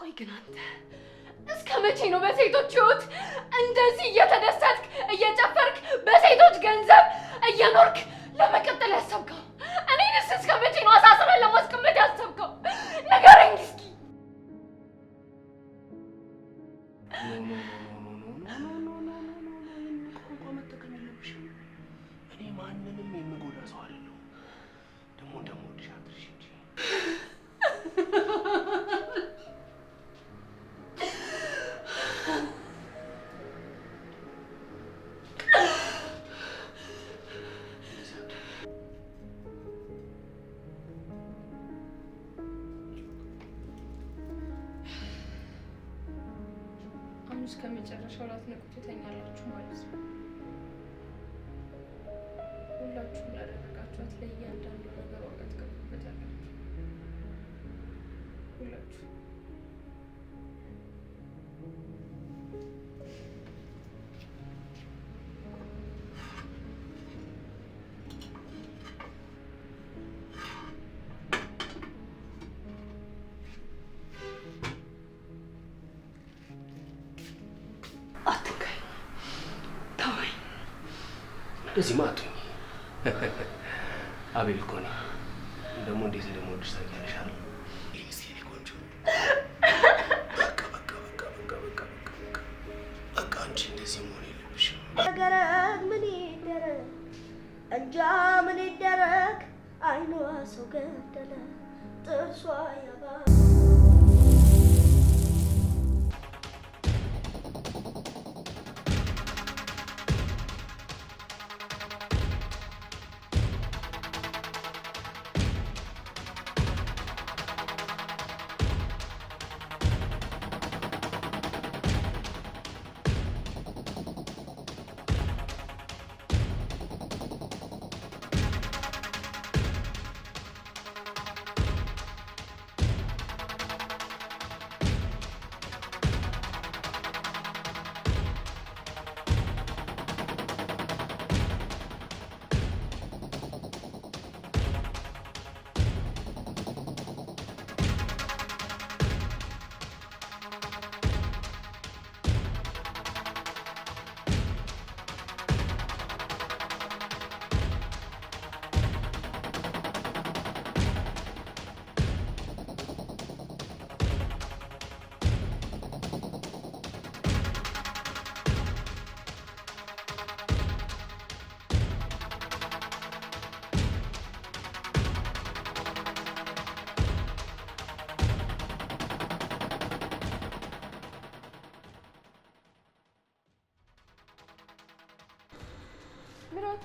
ቆይ ግን አንተ እስከ መቼ ነው በሴቶች ህይወት እንደዚህ እየተደሰትክ እየጨፈርክ በሴቶች ገንዘብ እየኖርክ ለመቀጠል ያሰብከው? እኔንስ እስከ መቼ ነው አሳስረን ለማስቀመጥ ያሰብከው? ንገረኝ እስኪ። ቋንቋ መጠቀም የለብሽም። እኔ ማንንም የምጎዳ ሰው አይደለሁም። ደግሞ እንደምወድሽ አትርሺ እንጂ። አሁን እስከ መጨረሻው ላትነቁ ትተኛላችሁ ማለት ነው። ሁላችሁም ላደረጋችኋት ለእያንዳንዱ ነገር ዋጋ ትከፍሉበታላችሁ። ሁላችሁ። አትንካኝ፣ ተወኝ። እንደዚህማ አትሁኚ። አቤል እኮ ነኝ። ደግሞ እንዴት እንደምወድሽ ታውቂያለሽ አይደል? እስኪ የእኔ ቆንጆ፣ በቃ በቃ በቃ በቃ በቃ በቃ በቃ በቃ አንቺ እንደዚህ መሆን የለብሽም። ነገረግ ምን ይደረግ፣ እንጃ ምን ይደረግ፣ አይኗ ሰው ገደለ፣ ጥርሷ ያባ ምራቱ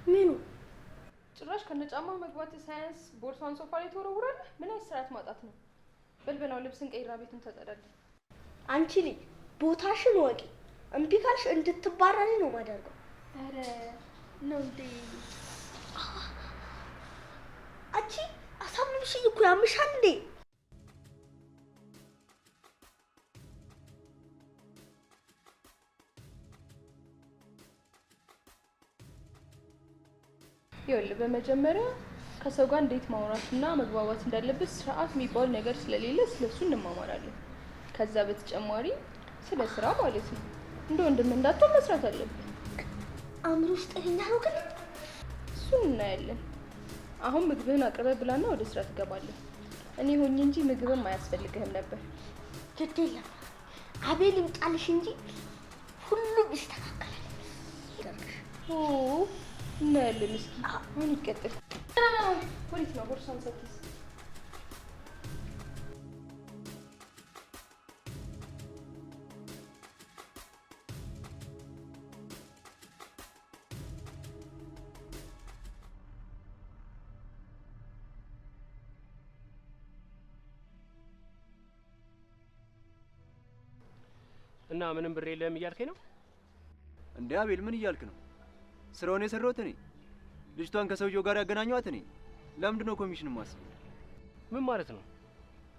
ምኑ? ጭራሽ ከነጫማ መግባት ሳያንስ ቦርሳዋን ሶፋ ላይ ትወረውራለህ። ምን አይነት ስርዓት ማጣት ነው? በልበናው ልብስን ቀይራ ቤቱን ተጸዳዳ። አንቺ ልጅ ቦታሽን ወቂ። እምቢ ካልሽ እንድትባረሪ ነው የማደርገው። ኧረ ነው እንዴ? አንቺ አሳምምሽኝ እኮ፣ ያምሻል እንዴ? ይኸውልህ በመጀመሪያ ከሰው ጋር እንዴት ማውራትና መግባባት እንዳለበት ስርዓት የሚባል ነገር ስለሌለ ስለሱ እንማማራለን። ከዛ በተጨማሪ ስለ ስራ ማለት ነው። እንደ ወንድም እንዳትሆን መስራት አለብን። አእምሮሽ ጤነኛ ነው ግን? እሱን እናያለን። አሁን ምግብህን አቅርበህ ብላና ወደ ስራ ትገባለህ። እኔ ሆኜ እንጂ ምግብም አያስፈልግህም ነበር። ግድ የለም፣ አቤል ይምጣልሽ እንጂ ሁሉም ይስተካከላል። ኦ እናያለን። እስኪ አሁን ይቀጥል። ወዴት ነው ቦርሳን ሰጥተህ? እና ምንም ብር የለህም እያልከኝ ነው? እንዴ አቤል፣ ምን እያልክ ነው? ስራውን የሰራሁት እኔ፣ ልጅቷን ከሰውየው ጋር ያገናኘኋት እኔ። ለምንድን ነው ኮሚሽን የማስበው? ምን ማለት ነው?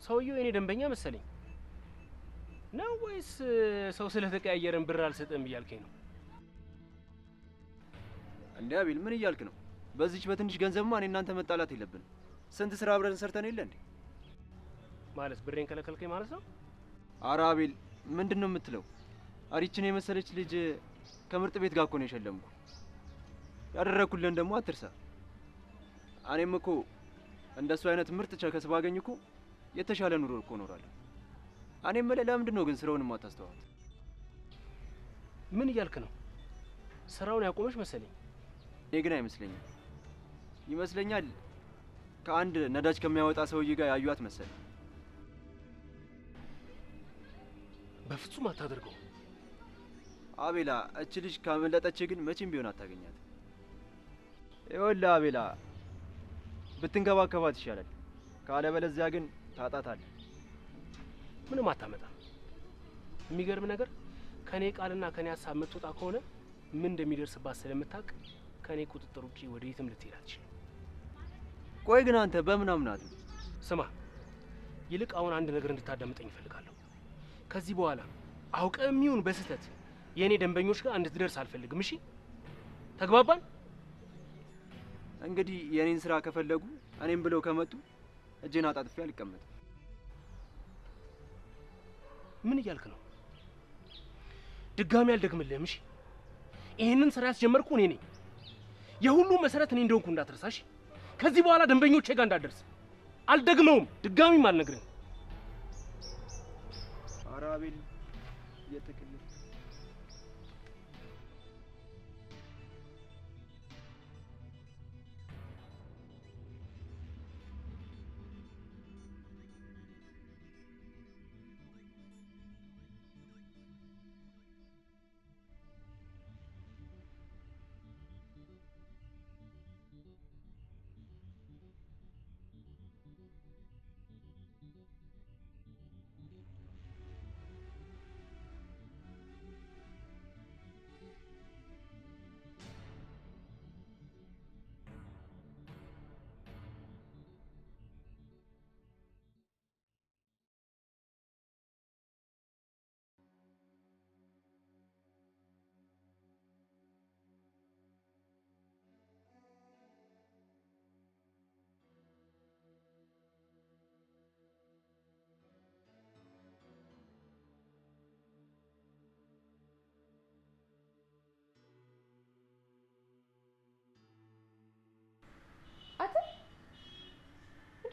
ሰውየው የኔ ደንበኛ መሰለኝ ነው ወይስ ሰው ስለተቀያየረን ብር አልሰጥም እያልከኝ ነው? እንዴ አቤል፣ ምን እያልክ ነው? በዚች በትንሽ ገንዘብማ እኔ እናንተ መጣላት የለብንም። ስንት ስራ አብረን ሰርተን የለ እንዴ? ማለት ብሬን ከለከልከኝ ማለት ነው? ኧረ አቤል ምንድን ነው የምትለው? አሪችን የመሰለች ልጅ ከምርጥ ቤት ጋር እኮ ነው የሸለምኩ። ያደረኩልን ደግሞ አትርሳ። እኔም እኮ እንደሱ አይነት ምርጥ chicks ባገኝ እኮ የተሻለ ኑሮ እኮ እኖራለሁ። እኔ የምልህ ለምንድን ነው ግን ስራውን የማታስተዋት? ምን እያልክ ነው? ስራውን ያቆመች መሰለኝ። እኔ ግን አይመስለኝም። ይመስለኛል ከአንድ ነዳጅ ከሚያወጣ ሰውዬ ጋር ያዩት መሰለኝ። በፍጹም አታደርገው አቤላ። እች ልጅ ካመለጠች ግን መቼም ቢሆን አታገኛት። ይኸውልህ አቤላ ብትንከባከባት ይሻላል። ካለበለዚያ ግን ታጣታለህ። ምንም አታመጣም። የሚገርም ነገር ከኔ ቃልና ከኔ ሀሳብ የምትወጣ ከሆነ ምን እንደሚደርስባት ስለምታውቅ ከኔ ቁጥጥር ውጪ ወደ የትም ልትሄድ አትችልም። ቆይ ግን አንተ በምን አምናት ነው? ስማ፣ ይልቅ አሁን አንድ ነገር እንድታዳምጠኝ እፈልጋለሁ። ከዚህ በኋላ አውቀህም ይሁን በስህተት የእኔ ደንበኞች ጋር እንድትደርስ አልፈልግም። እሺ፣ ተግባባን? እንግዲህ የኔን ስራ ከፈለጉ እኔም ብለው ከመጡ እጄን አጣጥፌ አልቀመጥም። ምን እያልክ ነው? ድጋሚ አልደግምልህም። እሺ፣ ይሄንን ስራ ያስጀመርኩ እኔ ነኝ። የሁሉም መሰረት እኔ እንደሆንኩ እንዳትረሳ። እሺ፣ ከዚህ በኋላ ደንበኞቼ ጋር እንዳትደርስ። አልደግመውም፣ ድጋሚም አልነግርህም። ኧረ አቤል እየተቀለድክ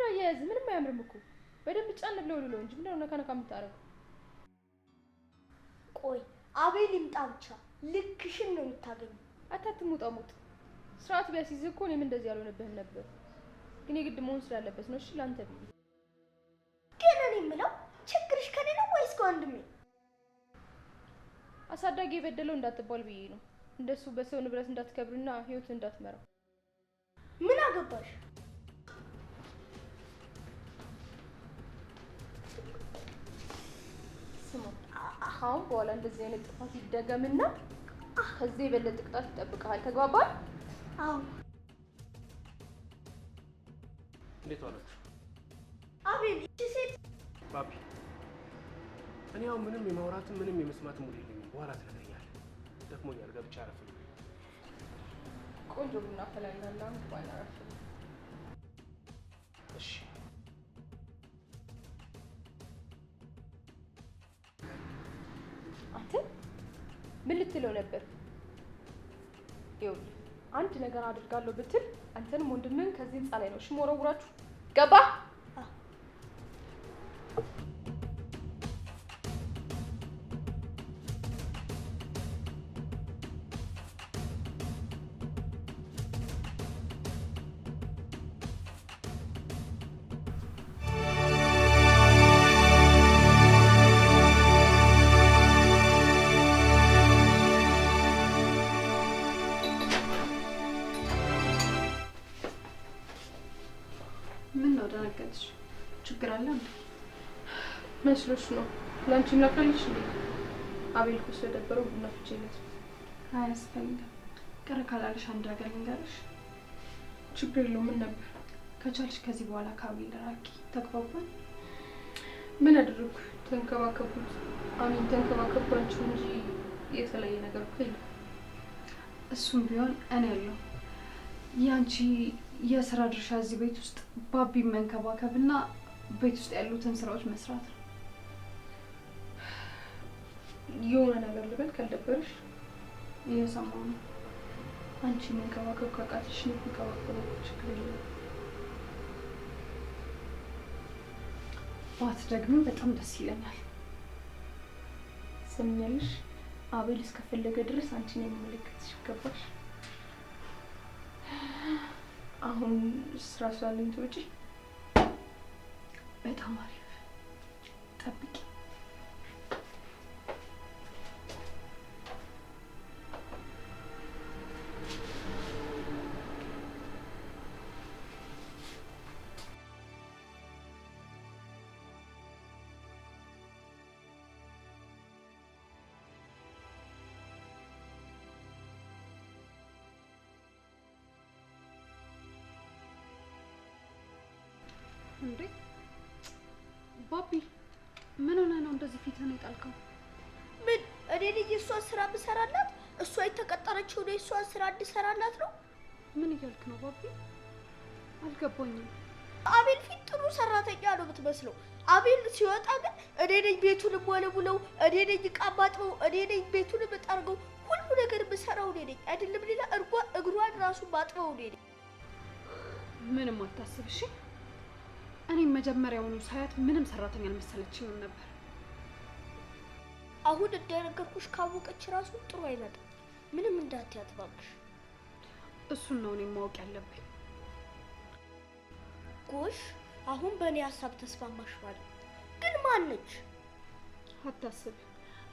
አያያዝ ምንም አያምርም እኮ። በደንብ ጫን ብለው ልለው እንጂ ምንድነው ነካ ነካ የምታደርገው? ቆይ አቤል ይምጣ ብቻ ልክሽን ነው የምታገኘው። አታትሙጣሙጥ ስርዓት ቢያስይዝህ እኮ እኔም እንደዚህ ያልሆነብህም ነበር። ግን የግድ መሆን ስላለበት ነው። እሺ ላንተ ብዬ። ግን እኔ የምለው ችግርሽ ከኔ ነው ወይስ ከወንድሜ? አሳዳጊ የበደለው እንዳትባል ብዬ ነው። እንደሱ በሰው ንብረት እንዳትከብርና ህይወት እንዳትመራ። ምን አገባሽ? ስማ አሁን በኋላ እንደዚህ አይነት ጥፋት ይደገምና ከዚህ የበለጠ ቅጣት ይጠብቅሃል። ተግባባል? አዎ። እንዴት ዋላችሁ? አቤል እቺ ሴት ባቢ፣ እኔ አሁን ምንም የማውራትም ምንም የመስማትም mood የለኝም። በኋላ ትነግረኛለህ። ደክሞኛል፣ ገብቼ አረፍ ልበል። ቆንጆ ቡና አፈላልጋለሁ። እንኳን አረፍ። እሺ። አንተ ምን ልትለው ነበር? ይኸውልህ አንድ ነገር አድርጋለሁ ብትል አንተንም ወንድምህን ከዚህ ህንፃ ላይ ነው እሺ የምወረውራችሁ። ገባ? ችግር አለ እንዴ? መስሎሽ ነው? ላንቺም ላፍላልሽ እንዴ? አቤል እኮ ስለደበረው ቡና ፍቼለት። አያስፈልግም። ቅር ካላለሽ አንድ ነገር ልንገርሽ። ችግር የለውም። ምን ነበር? ከቻልሽ ከዚህ በኋላ ከአቤል ራቂ። ተግባባን? ምን አደረኩ? ተንከባከብኩት። አሚን ተንከባከብኳችሁ እንጂ የተለየ ነገር እኮ የለም። እሱም ቢሆን እኔ ያለው ያንቺ የስራ ድርሻ እዚህ ቤት ውስጥ ባቢ መንከባከብና ቤት ውስጥ ያሉትን ስራዎች መስራት ነው። የሆነ ነገር ልበል ካልደበረሽ? እየሰማሁ ነው። አንቺ መንከባከብ ካቃተሽ እኔ ብንከባከበው ችግር የለውም። ባትደግሚው በጣም ደስ ይለኛል። ትሰሚኛለሽ? አቤል እስከፈለገ ድረስ አንቺን የሚመለከትሽ ይገባሽ። አሁን ስራ ስላለኝ ትወጪ? በጣም አሪፍ። ጠብቂ። እንዴ ባቢ፣ ምን ሆነህ ነው እንደዚህ ፊትህን የጣልከው? ምን እኔ ልጅ እሷን ስራ ብሰራላት እሷ የተቀጠረችው እኔ እሷን ስራ እንድሰራላት ነው? ምን እያልክ ነው ባቢ? አልገባኝም። አቤል ፊት ጥሩ ሰራተኛ ነው የምትመስለው። አቤል ሲወጣ ግን እኔ ነኝ ቤቱን የምወለውለው፣ እኔ ነኝ ዕቃ የማጥበው፣ እኔ ነኝ ቤቱን የምጠርገው፣ ሁሉ ነገር የምሰራው እኔ ነኝ። አይደለም ሌላ እግሯን ራሱ ማጥበው እኔ ነኝ። ምንም አታስብ እሺ። እኔም መጀመሪያውኑ ሳያት ምንም ሰራተኛ አልመሰለችኝም ነበር። አሁን እንደነገርኩሽ ካወቀች ራሱ ጥሩ አይመጣም። ምንም እንዳትያት እባክሽ። እሱን ነው እኔም ማወቅ ያለብኝ። ጎሽ፣ አሁን በእኔ ሀሳብ ተስማማሽ ማለት ግን ማነች? አታስብ፣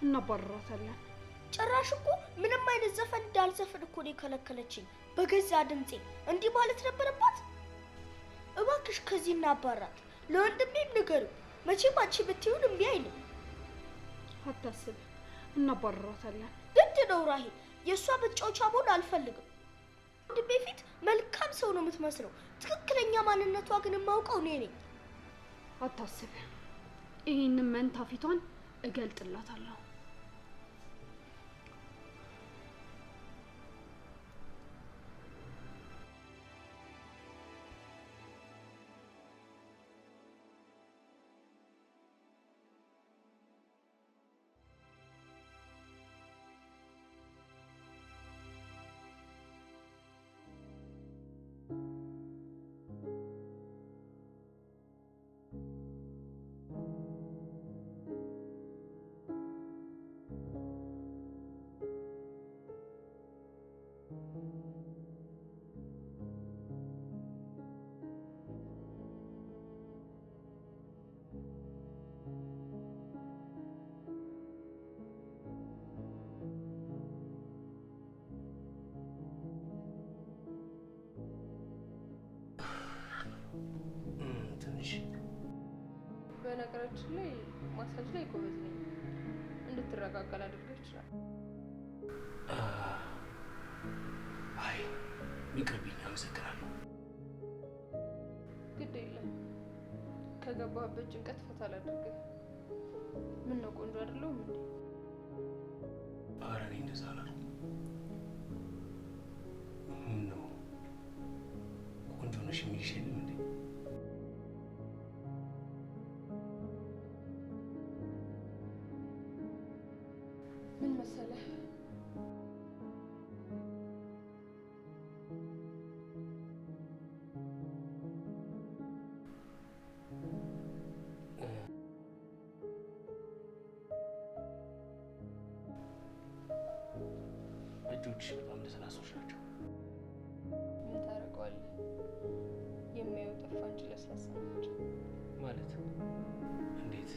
እናባረራታለን። ጭራሽ እኮ ምንም አይነት ዘፈን እንዳልዘፍን እኮ ነው የከለከለችኝ በገዛ ድምፄ። እንዲህ ማለት ነበረባት? እባክሽ ከዚህ እናባራት። ለወንድሜም ንገሪው። መቼም አንቺ ብትይውን እምቢ አይልም። አታስብ፣ እናባረራታለን። ግድ ነው ራሄል፣ የእሷ መጫወቻ መሆን አልፈልግም። ወንድሜ ፊት መልካም ሰው ነው የምትመስለው። ትክክለኛ ማንነቷ ግን የማውቀው እኔ ነኝ። አታስብ፣ ይህንን መንታ ፊቷን እገልጥላታለሁ። ትንሽ በነገራችን ላይ ማሳጅ ላይ ጎበዝ ነኝ። እንድትረጋጋ ላደርግህ ይችላል። አይ ይቅርብኝ፣ አመሰግናለሁ። ግድ የለም፣ ከገባህበት ጭንቀት ፈታ ላድርግህ። ምን ነው ቆንጆ አይደለሁም እንዴ? ኧረ እኔ እንደዛ አላልኩም። ምን ነው ቆንጆ ነሽ የሚልሽ የለም እንዴ? ምን መሰለህ፣ እጆችሽ በጣም ለስላሶች ናቸው። ምን ታደርገዋለህ? የሚያየው ጠፋ እንጂ ለስላሳ ናቸው። ማለት እንዴት?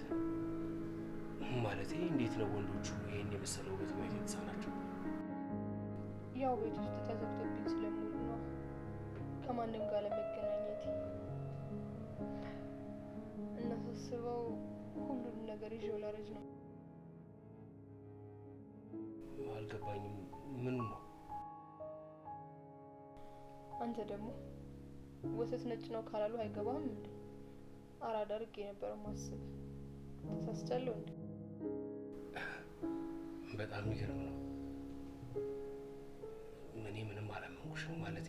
ማለቴ እንዴት ነው ወንዶቹ ይሄን የመሰለ ውበት ማየት የተሳናቸው? ያው ቤት ውስጥ ተዘግቶብኝ ስለምውል ነው ከማንም ጋር ለመገናኘት እና ሳስበው ሁሉንም ነገር ይዤው ላረጅ ነው። አልገባኝም። ምኑ ነው? አንተ ደግሞ ወተት ነጭ ነው ካላሉ አይገባህም እንዴ? አራዳ አድርጌ የነበረው ማስብ ተሳስቻለሁ እንዴ? በጣም የሚገርም ነው። እኔ ምንም አላመንኩሽም። ማለቴ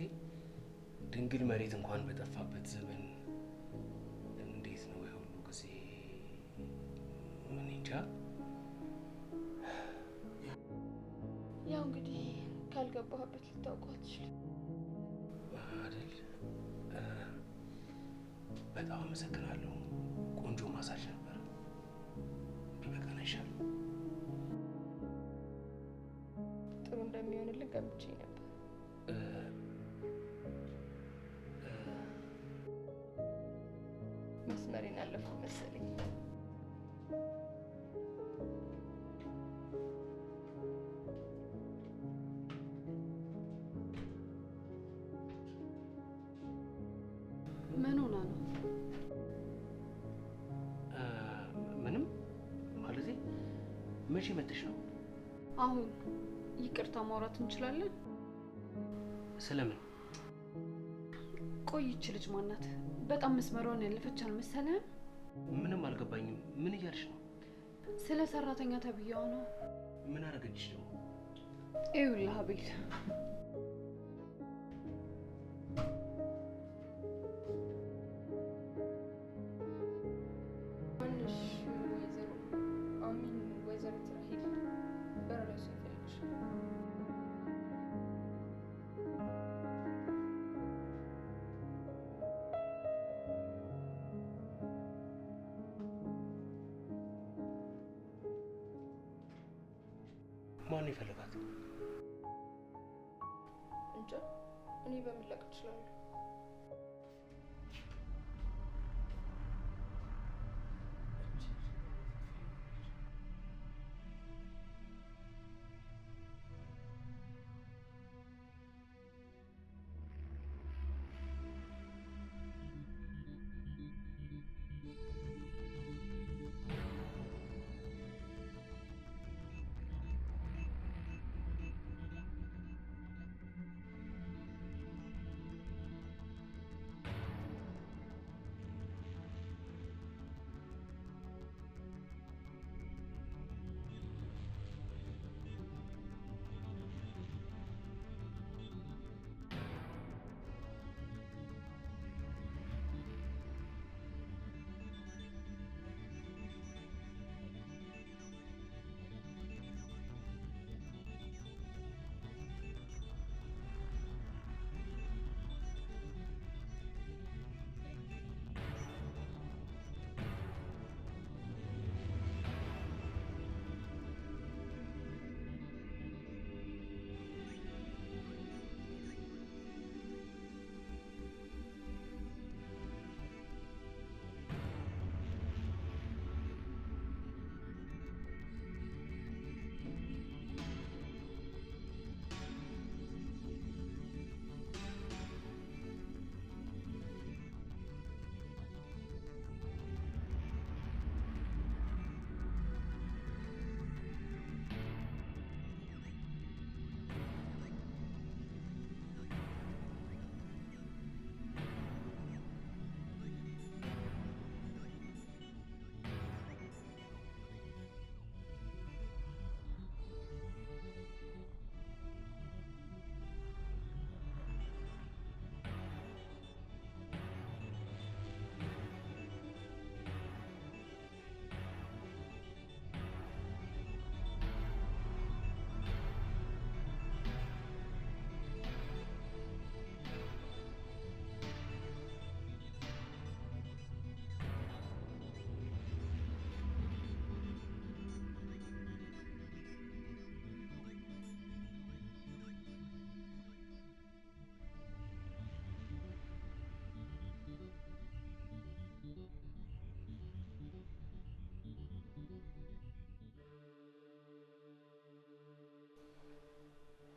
ድንግል መሬት እንኳን በጠፋበት ዘመን እንዴት ነው የሁሉ እንጃ። ያው እንግዲህ ካልገባህበት ልታውቀው አትችልም አይደል? በጣም አመሰግናለሁ። ቆንጆ ማሳጅ ነበር። ቢበቃን አይሻልም? ጥሩ እንደሚሆንልን ገምቼ ነበር። መስመሬን አለፍኩ መሰለኝ። ምን ሆና ነው? ምንም ማለቴ፣ መቼ መጥተሽ ነው? አሁን ይቅርታ ማውራት እንችላለን? ስለምን? ቆይ ይህች ልጅ ማናት? በጣም መስመሯን ያለፈች አልመሰለህም? ምንም አልገባኝም። ምን እያልሽ ነው? ስለ ሰራተኛ ተብዬዋ ነው። ምን አደረገችሽ ደግሞ? ይኸውልህ አቤል፣ ማንሽ ወይዘሮ አሚን ወይዘሪት ራሂል በር ላይ ሰው ይፈልግሻል። ማን ይፈልጋት? እንጃ እኔ በምን ላውቅ እችላለሁ?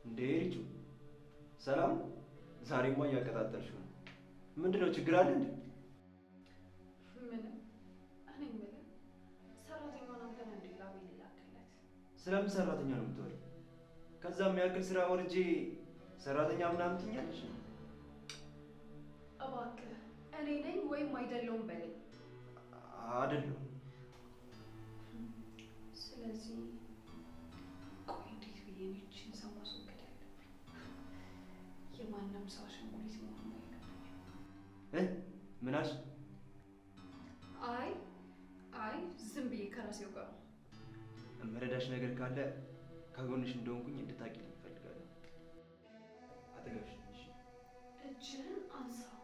እንዴ ሪቹ፣ ሰላም? ዛሬማ እያቀጣጠልሽው ነው። ምንድነው ችግር አለ እንዴ? ምንም። እኔ የምልህ ሰራተኛዋን አንተ ነህ እንዴ ለአቤል የላክለት? ስለምን ሰራተኛ ነው የምትወሪው? ከዛ የሚያክል ስራ ወርጄ ሰራተኛ ምናምን ትኛለሽ? እባክህ እኔ ነኝ ወይም አይደለሁም በለኝ። አይደለሁም። ስለዚህ ቆይ እንዴት ብዬ ነው ይህቺን ሰው ማስወገድ ያለብኝ? የማንም ሰው አሻንጉሊት መሆን የለብኝም። ምን አልሽ? አይ አይ ዝም ብዬ ከራሴው ጋር ነው። እምረዳሽ ነገር ካለ ከጎንሽ እንደሆንኩኝ እንድታውቂልኝ እፈልጋለሁ። አጠገብሽ ነኝ። እሺ? እጅህን አንሳው።